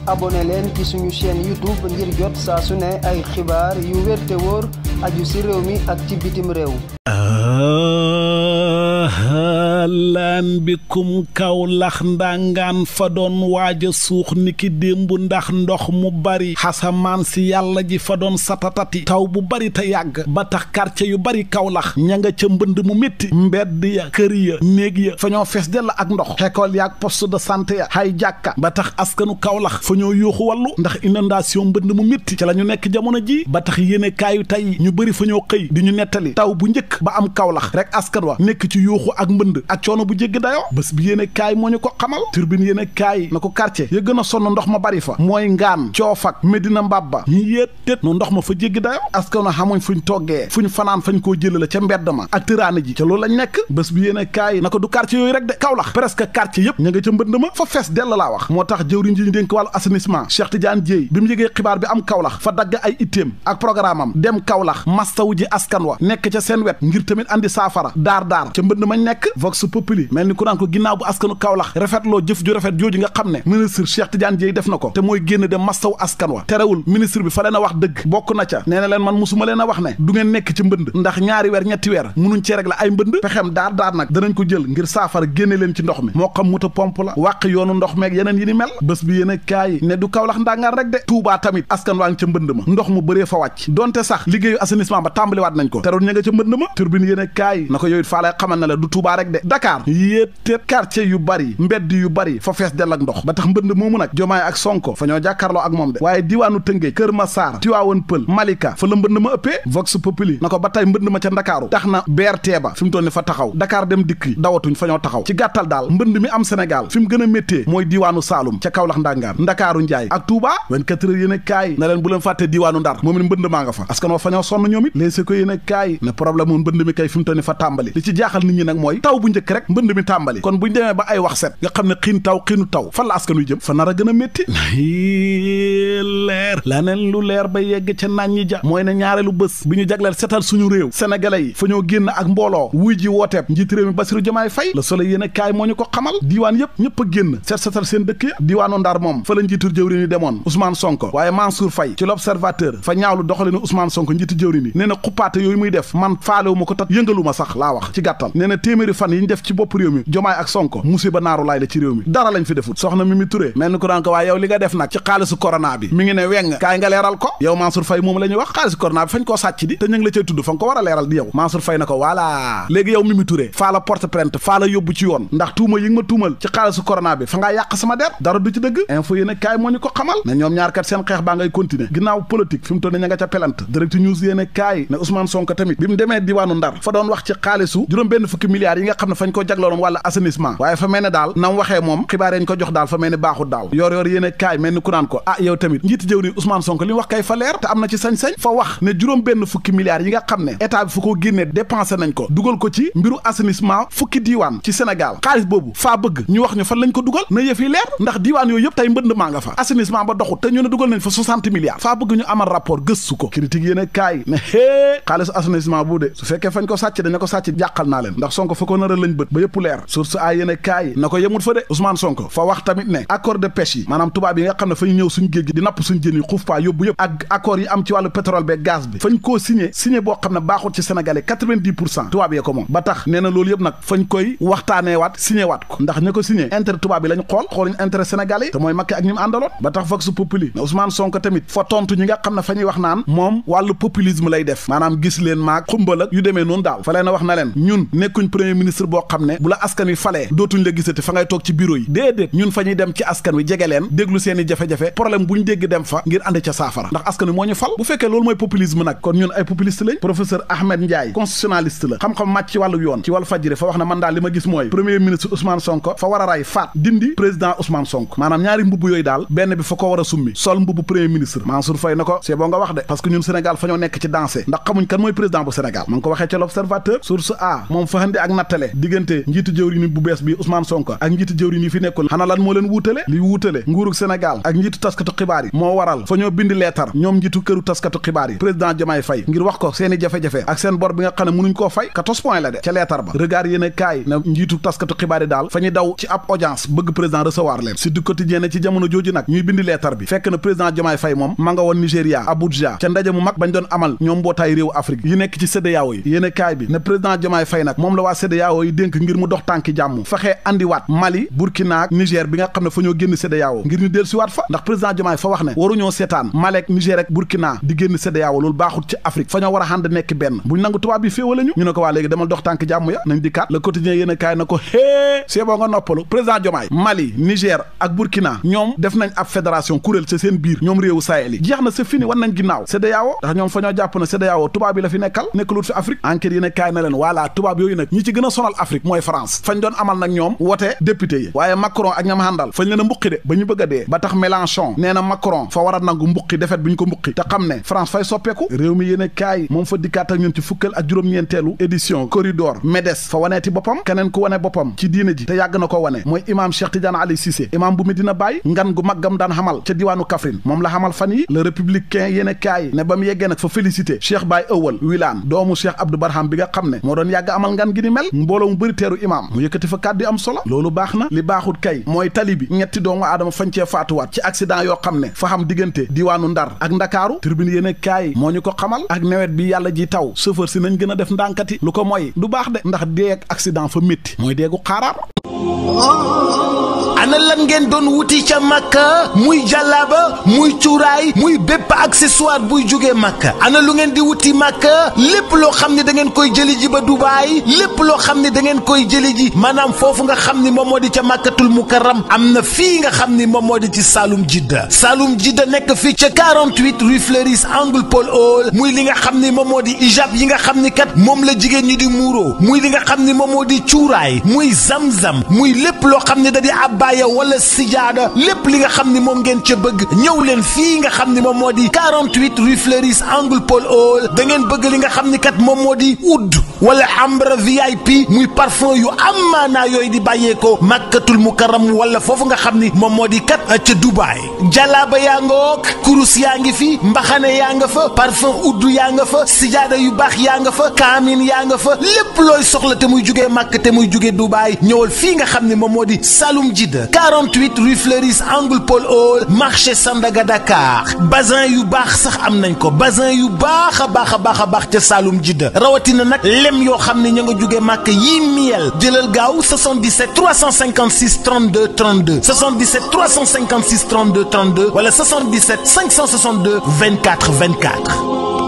abonné leen ci suñu chaîne YouTube ngir jot saa su ne ay xibaar yu wér te wóor aju ci réew mi ak ci bitim réew. laan bikum Kawlax ndangaan fa doon waaja suux niki démb ndax ndox mu bari xasamaan si yàlla ji fa doon satatati taw bu bari te yàgg ba tax quartier yu bari Kawlax ña nga ca mbënd mu métti mbedd ya kër ya néeg ya fa ñoo fees dell ak ndox école ya ak poste de santé ya hay jàkka ba tax askanu Kawlax fa ñoo yuuxu wàllu ndax inondation mbënd mu métti ca la ñu nekk jamono ji ba tax yéene kaayu tey ñu bëri fa ñoo xëy di ñu nettali taw bu njëkk ba am Kawlax rek askan wa nekk ci yuuxu ak mbënd ak coono bu jégg dayoo bés bi yéene kaay moo ñu ko xamal turbine yéene kaay na ko quartier ya gën a sonn ndox ma bari fa mooy ngaan coofak Medina Mbabba ñu yéet tét no ndox ma fa jégg dayoo askan wa xamuñ fuñ toggee fuñ fanaan fañ koo jëlale ca mbedd ma ak tëraane ji ca loolu lañ nekk bés bi yéene kaay na ko du quartier yooyu rek de Kawlax presque quartier yëpp ña nga ca mbënd ma fa fees dell laa wax moo tax jëwriñ ji ñu dénk wàllu assainissement Cheikh Tidiane Dièye bi mu yëgee xibaar bi am Kawlax fa dagg ay itteem ak programme am dem Kawlax mastawu ji askan wa nekk ca seen wet ngir tamit andi saafara daar ca mbënd mañ nekk vox populi mel ni ku naan ko ginnaaw bu askanu Kawlax rafetloo jëf ju rafet jooju nga xam ne ministre Cheikh Tidiane Dièye def na ko te mooy génn dem mastaw askan wa terewul ministre bi fa leen a wax dëgg bokk na ca nee na leen man musuma leen a wax ne du ngeen nekk ci mbënd ndax ñaari weer ñetti weer munuñ cee régler ay mbënd pexem daar nag danañ ko jël ngir saafara génne leen ci ndox mi moo xam moto pompe la wàq yoonu ndox meeg yeneen yi ni mel bés bi yéen a kaay ne du Kawlax ndangaan rek de Touba tamit askan waa ngi ca mbënd ma ndox mu bëree fa wàcc donte sax liggéeyu assainissement ba tàmbaliwaat nañ ko terewul ña nga ca mbënd ma turbine yéen a kaay na ko yow it faa lay xamal na la du Touba rek de Dakar yéet quartier yu bari mbedd yu bari fa fees dell ak ndox ba tax mbënd moomu nag Jomaay ak Sonko fa ñoo jàkkaarloo ak moom de waaye diwaanu Tëngéej Kër Massar Tivaouane Peulh Malika fa la mbënd ma ëppee Vox Populi na ko ba tey mbënd ma ca Ndakaaru tax na BRT ba fi mu toll ni fa taxaw Dakar dem dikk dawatuñ fa ñoo taxaw ci gàttal daal mbënd mi am Sénégal fi mu gën a méttee mooy diwaanu Saalum ca Kawlax ndangaan Ndakaaru Njaay ak Touba 24 heures yéen a kaay na leen bu leen fàtte diwaanu Ndar moom it mbënd maa nga fa askan wa fa ñoo sonn ñoom it léegi ko yéen a kaay ne problème mu mbënd mi kay fi mu toll ni fa tàmbali li ci jaaxal nit ñi nag mooy taw bu njëkk rek mbënd mi tàmbali kon buñ demee ba ay wax set nga xam ne xiinu taw fan la askan wi jëm fa nar a gën a métti leer la neen lu leer ba yegg ca naan ñi ja mooy ne ñaareelu bés bi ñu jagleel setal suñu réew sénégalais yi fa ñoo génn ak mbooloo wuy ji wooteeb njiit réew mi Bassirou Diomaye Faye Le Soleil yéen a kaay moo ñu ko xamal diiwaan yëpp ñëpp a génn setal seen dëkk ya diiwaanu Ndar moom fa la njiitu jëwriñ yi demoon Ousmane Sonko waaye Mansour Faye ci l'Observateur fa ñaawlu doxalinu Ousmane Sonko njiitu jëwriñ yi nee na xuppaate yooyu muy def man faalewu ma ko tat yëngalu ma sax laa wax ci gàttal nee na téeméeri fan yi ñu def ci bopp réew mi Diomaye ak Sonko musiba naaru laay la ci réew mi dara lañ fi defut soxna Mimi Touré mel ni ko daan ko waaye yow li nga def nag ci xaalisu corona bi mi ngi ne weng kaay nga leeral ko yow Mansour Faye moom la ñuy wax xaalisu corona bi fañ koo sàcc di te ñu ngi la cay tudd fa nga ko war a leeral di yow Mansour Faye na ko voilà léegi yow Mimi Touré faa la porte plainte faa la yóbbu ci yoon ndax tuuma yi nga ma tuumal ci xaalisu corona bi fa ngaa yàq sama der dara du ci dëgg info yéen a kaay moo ñu ko xamal ne ñoom ñaar kat seen xeex baa ngay continuer ginnaaw politique fi mu toll ne ña nga ca pelante direct news yéen a kaay ne Ousmane Sonko tamit bi mu demee diwaanu Ndar fa doon wax ci xaalisu juróom benn fukki milliards yi nga xam ne fañ ko jagloon wala assainissement waaye fa mel ne daal nam waxee moom xibaar yañ ko jox daal fa mel ni baaxut daal yor yéen a kaay mel ni ku naan ko yow tamit njiiti jëw ni Ousmane Sonko li mu wax kay fa leer te am na ci sañ-sañ fa wax ne juróom benn fukki milliards yi nga xam ne état bi fu ko génnee dépensé nañ ko dugal ko ci mbiru assainissement fukki diiwaan ci Sénégal xaalis boobu faa bëgg ñu wax ñu fan lañ ko dugal na yëf yi leer ndax diiwaan yooyu yëpp tey mbënd maa nga fa assainissement ba doxut te ñu ne dugal nañ fa 60 milliards faa bëgg ñu amal rapport gëstu ko critique yéen a kaay ne xaalisu assainissement bu de su fekkee fañ ko sàcc daña ko sàcc jàqal naa leen ndax Sonko fa ko nar a lañ bët ba yëpp leer source a yéen a kaay na ko yemut fa de Ousmane Sonko fa wax tamit ne accord de pêche yi maanaam tubaab yi nga xam ne fañu ñëw suñu géej gi di napp suñu jën yi xuuf paa yóbbu yëpp ak accord yi am ci wàllu pétrole be gaz bi fañ koo signé boo xam ne baaxul ci sénégalais 90% tubaab yee ko moom ba tax nee na loolu yëpp nag fañ koy waxtaanee waat signé waat ko ndax ña ko signé intérêt tubaab yi lañ xooluñ intérêt sénégalais yi te mooy Macky ak ñi mu àndaloon ba tax vox populi ne Ousmane Sonko tamit fa tontu ñi nga xam ne fa ñuy wax naan moom wàllu populisme lay def maanaam gis leen maag xumbal ak yu demee noonu daal fa leen a wax na leen ñun nekkuñ premier ministre boo xam ne bu la askan wi falee dootuñ la gisati fa ngay toog ci bureau yi déedéet ñun fa ñuy dem ci askan wi jege leen déglu seeni jafe-jafe problème bu ñu dégg dem fa ngir andi ca saafara ndax askan wi moo ñu fal bu fekkee loolu mooy populisme nag kon ñun ay populiste lañ professeur Ahmed Ndiaye constitutionnaliste la xam-xam màcc ci wàllu yoon ci wàllu fajiri fa wax ne man daal li ma gis mooy premier ministre Ousmane Sonko fa war a ray faat dindi président Ousmane Sonko maanaam ñaari mbubb yooyu daal benn bi fa ko war a summi sol mbubb premier ministre Mansour Faye na ko c'est bon nga wax de parce que ñun Sénégal fa ñoo nekk ci dansé ndax xamuñ kan mooy président bu Sénégal ma ngi ko waxee ca l'Observateur source a moom fa handi ak nattale diggante njiitu jëwriñ bu bees bi Ousmane Sonko ak njiitu jëwriñ yi fi nekkoon xana lan moo leen wuutale li wuutale nguurug Sénégal ak njiitu taskatu xibaar yi moo waral fa ñoo bind leetar ñoom njiitu këru taskatu xibaar yi président Diomaye Faye ngir wax ko seeni jafe-jafe ak seen bor bi nga xam ne mënuñ koo fay 14 points la de ca leetar ba regard yéen kaay na njiitu taskatu xibaar yi daal fa ñu daw ci ab audience bëgg président recevoir leen si du quotidien ci jamono jooju nag ñuy bind leetar bi fekk na président Diomaye Faye moom ma nga woon Nigéria Abuja ca ndaje mu mag bañ doon amal ñoom mbootaay réew Afrique yi nekk ci CEDEAO yi yéen kaay bi ne président Diomaye Faye nag moom la waa CEDEAO yi dénk ngir mu dox tànki jàmm fexee andiwaat Mali Burkina ak Niger bi nga xam ne fa ñoo génn CEDEAO ngir ñu del siwaat fa ndax président Diomaye fa wax ne waruñoo seetaan Mali ak Niger ak Burkina di génn CEDEAO loolu baaxut ci Afrique fa ñoo war a ànd nekk benn buñ nangu tubaab bi féewale ñu ne ko waa léegi demal dox tànk jàmm ya nañ di kat le quotidien yéen kaay na ko c'est bon nga noppalu président Diomaye Mali Niger ak Burkina ñoom def nañ ab fédération kuréel ca seen biir ñoom réewu Sahel yi jeex na c'est fini wan nañ ginnaaw CEDEAO ndax ñoom fa ñoo jàpp na CEDEAO tubaab bi la fi nekkal nekkalut fi Afrique enquête yéen kaay na leen voilà tubaab yooyu nag ñi ci gën a sonal Afrique mooy France fañ doon amal nag ñoom wote député yi waaye Macron ak ñam àndal fañ leen a mbuqi de ba ñu bëgg a dee ba tax Mélenchon nee na Macron fa war a nangu mbuqi defet bi ñu ko mbuqi te xam ne France fay soppeeku réew mi yéen kaay moom fa dikkaat ak ñun ci fukkal ak juróom-ñeenteelu édition corridor MEDES fa waneeti boppam keneen ku wane boppam ci diine ji te yàgg na ko wane mooy imam Cheikh Tidiane Ali Cissé imam bu Medina Baye ngan gu maggam daan xamal ca diwaanu Kaffrine moom la xamal fan yi le républicain yéen kaay ne ba mu yeggee nag fa félicité Cheikh Baye Ewal Wilane doomu Cheikh Abdou Barham bi nga xam ne moo doon yàgg amal ngan gi ni mel mbooloo mu bëri teeru imam mu yëkkati fa kàddu am solo loolu baax na li baaxut kay mooy tali bi ñetti doomu aadama fañ cee faatuwaat ci accident yoo xam ne fa xam diggante diwaanu Ndar ak Ndakaaru tribune yéen kaay moo ñu ko xamal ak nawet bi yàlla ji taw chauffeur si nañ gën a def ndànkati lu ko mooy du baax de ndax dee ak accident fa métti mooy deegu xaaraar ana lan ngeen doon wuti ca Makka muy jàllaaba muy cuuraay muy bépp accessoire buy jógee Makka ana lu ngeen di wuti Makka lépp loo xam ne da ngeen koy jëli ji ba Dubaay lépp loo xam ne da ngeen koy jëli ji maanaam foofu nga xam ni moom moo di ca Makkatul Mukarram am na fii nga xam ni moom moo di ci Saloum Jidda nekk fii ca 48 rue Fleuris angle Paul Hall muy li nga xam ni moom moo di ijab yi nga xam ni kat moom la jigéen ñi di muuro muy li nga xam ni moom moo di cuuraay muy zamzam muy lépp loo xam ne da di abbaaya wala sijaada lépp li nga xam ni moom ngeen ca bëgg ñëw leen fii nga xam ni moom moo di 48 rue Fleuris angle Paul Hall da ngeen bëgg li nga xam ni kat moom moo di oud wala ambre VIP muy parfum yu amaanaa yooyu di bàyyeekoo Makkatul Mukarram wala foofu nga xam ni moom moo di kat ca Dubaay jalaaba yaa nga wook kurus yaa ngi fi mbaxane yaa nga fa parfum oud yaa nga fa sijaada yu baax yaa nga fa kaamin yaa nga fa lépp looy soxla te muy jugee Makka te muy jugee Dubaay ñëwal fii nga xam ni moom moo di Saloum Jidda 48 rue Fleuris angle Paul Hall marché Sandaga Dakar bazin yu baax sax am nañ ko bazin yu baax a baax ca Saloum Jidda rawatina nag lem yoo xam ne ña nga jóge Màkka yii miel jëlal gaaw 77 356 32 32 77 356 32 32 wala 77 562 24 24